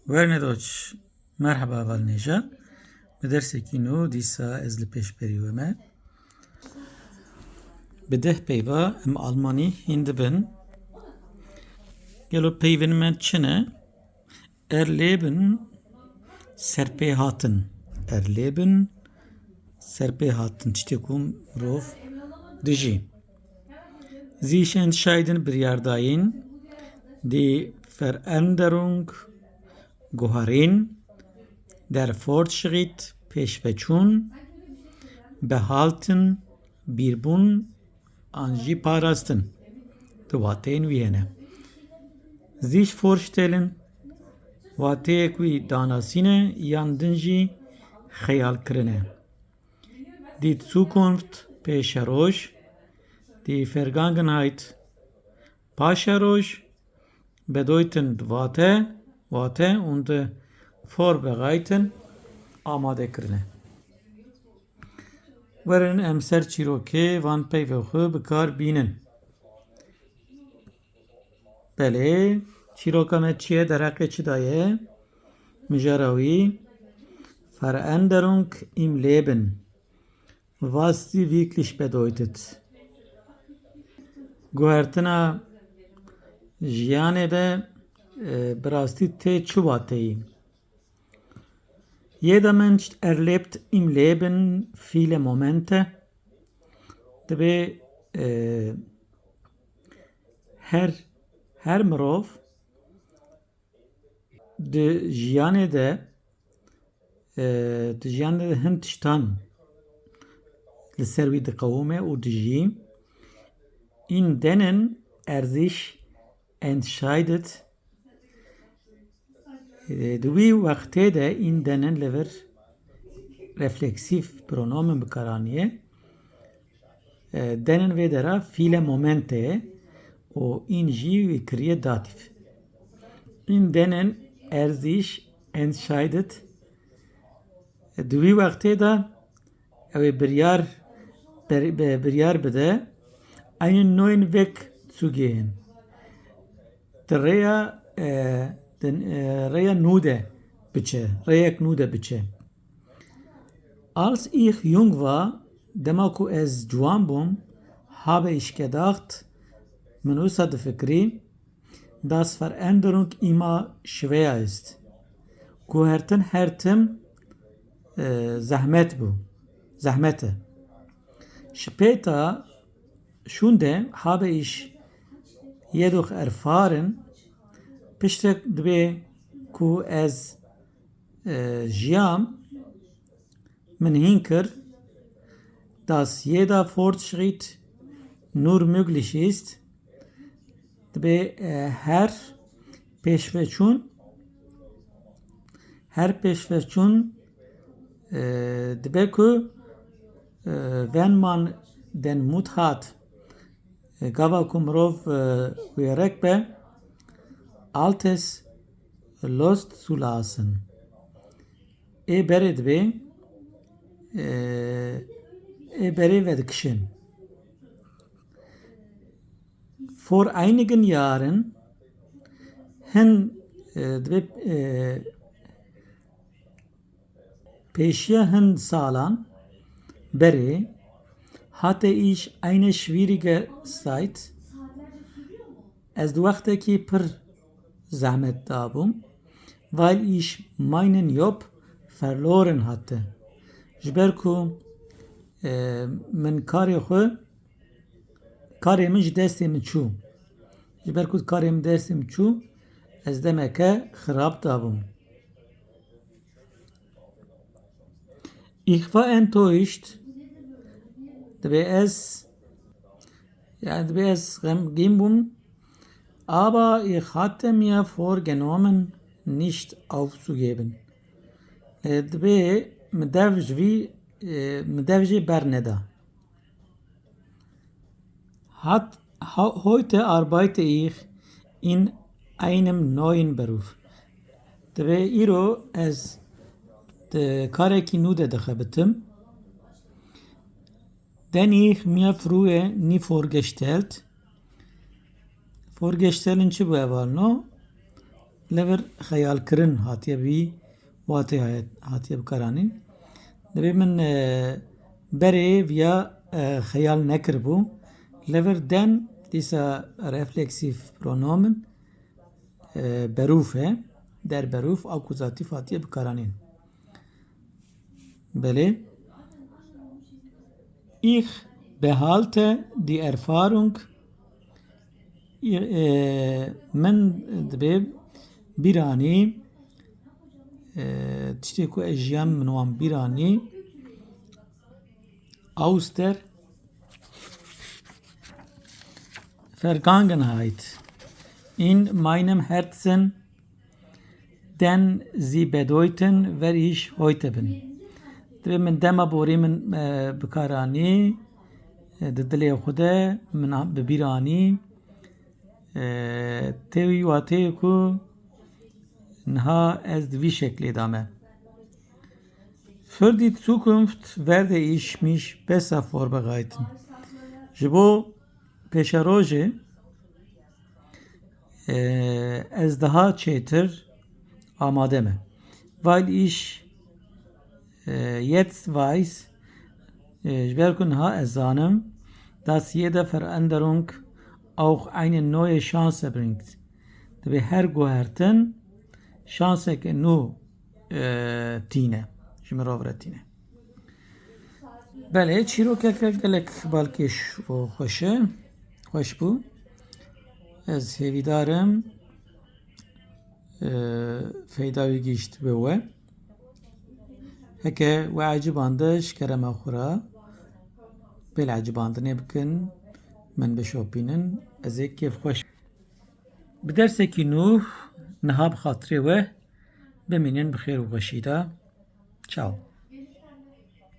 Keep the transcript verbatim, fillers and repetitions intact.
Werne Deutsch, merheba hevalnêja. Bi dersekî nû dîsa ez li pêşberî we me. Bi deh peyva em Almanî hîn dibin. Gelo peyvên me çi ne? Erleben, serpêhatin. Erleben, serpêhatin. Tiştê ku mirov dijî. Sich entscheiden, biryardayîn. Die Veränderung, guherîn. Der Fortschritt, pêşveçûn. Behalten, bîrbûn, an jî parastin. Di wateyên wî hene. Sich vorstellen, wateyek wî danasîn e yan din jî xeyalkirin e. Die Zukunft, pêşeroj. Die Vergangenheit, paşeroj. Bedeuten, wate, wate und vorbereiten, amade kirine. Werin em ser çîrokê van peyvê xwe bi kar bînin. Belê, çîroka me çi ye, derheqê çi daye? Mijara wî, Veränderung im Leben. Was sie wirklich bedeutet. Guhertina jiyanê de, e, bi rastî tê çi wateyî? Jeder Mensch erlebt im Leben viele Momente. Dibê, e, her, her mirov di jiyanê de, e, di jiyanê de hin tiştan li ser wî diqewime û dijî. In denen er sich entscheidet. E, di wî wextê de in denen li vir refleksîf pronomen bi kar aniye. E, denen vê dera fiile momente ye û in jî wî kiriye datîf. In denen er sich entscheidet. E, di wî wextê de ew ê biryar, ber-, be-, biryar bide, einen neuen Weg zu gehen. Di rêya, e, di, e, rêya nû de biçe, rêyek nû de biçe. Als ich jung war, dema ku ez ciwan bûm, habe ich gedacht, min wisa difikirî, dass Veränderung immer schwer ist. Guhertin her tim, e, zehmet bû, zehmet e. Später, şûnde, habe ich jedoch erfahren, piştek dibê ku ez, e, jiyam, min hîn kir, dass jeder Fortschritt nur möglich ist, dibê, e, her pêşveçûn, her pêşveçûn, e, dibe ku, e, wenn man den Mut hat, e, gava ku mirov, e, wêrek be, Altes loszulassen. Ê berê dibê, e, ê berê vedikişin. Vor einigen Jahren hin, e, dibê, e, pêşiya hin salan berê hatte ich eine schwierige Zeit. Ez di wextekî pir zehmet dabûm. Weil ich meinen Job verloren hatte. Ji ber ku, e, min karê xwe, karê min ji destê min çû. Ji ber ku karê min destê min çû, ez demeke xirab dabûm. Ich war enttäuscht. Dibê ez, yani dibê ez xemgîn bûm. Aber ich hatte mir vorgenommen, nicht aufzugeben. E, dibê min dev ji vî, e, min dev jê berneda. Hat, ha, heute arbeite ich in einem neuen Beruf. Dibê îro ez di karekî nû de dixebitim. Den ich mir früher nie vorgestellt. Vorgestellt çi bû hevalno? Li vir xeyalkirin hatiye bi wî watê hatiye bikaranîn. Dibê min e, berê viya e, xeyal nekiribû. Li vir den dîsa refleksîf pronomen e, berûf e. Der berûf akuzatîf hatiye bikaranîn. Belê. Ich behalte die Erfahrung. E, min dibê bîranî e, tiştê ku ez jiyan min wan bîranî aus der Vergangenheit in meinem Herzen, denn sie bedeuten, wer ich heute bin. Dibê min dema borî min e, bikaranî e, di dilê xwe de min bibîranî e, tê wî wateyê ku niha ez di vî şeklê de me. Für die Zukunft werde ich mich besser vorbereiten. Ji bo pêşerojê e, ez daha çêtir amade me. Weil ich e, jetzt weiß, e, ji ber ku niha ez zanim, dass jede Veränderung auch eine neue Chance bringt. Dibê her guhertin şanseke nû e, tîne, ji mirov re tîne. Belê, çîrokeke gelek balkêş û xweş e, xweş bû. Ez hêvîdar im e, feyda wî gihîştibe we. Heke we ecibande ji kerema xwe re bêle ecibandinê bikin, min bişopînin. Ez ê kêfxweş. Bi dersekî nû niha bi xatirê we bimînin bi xêr û xweşî de. Çaw.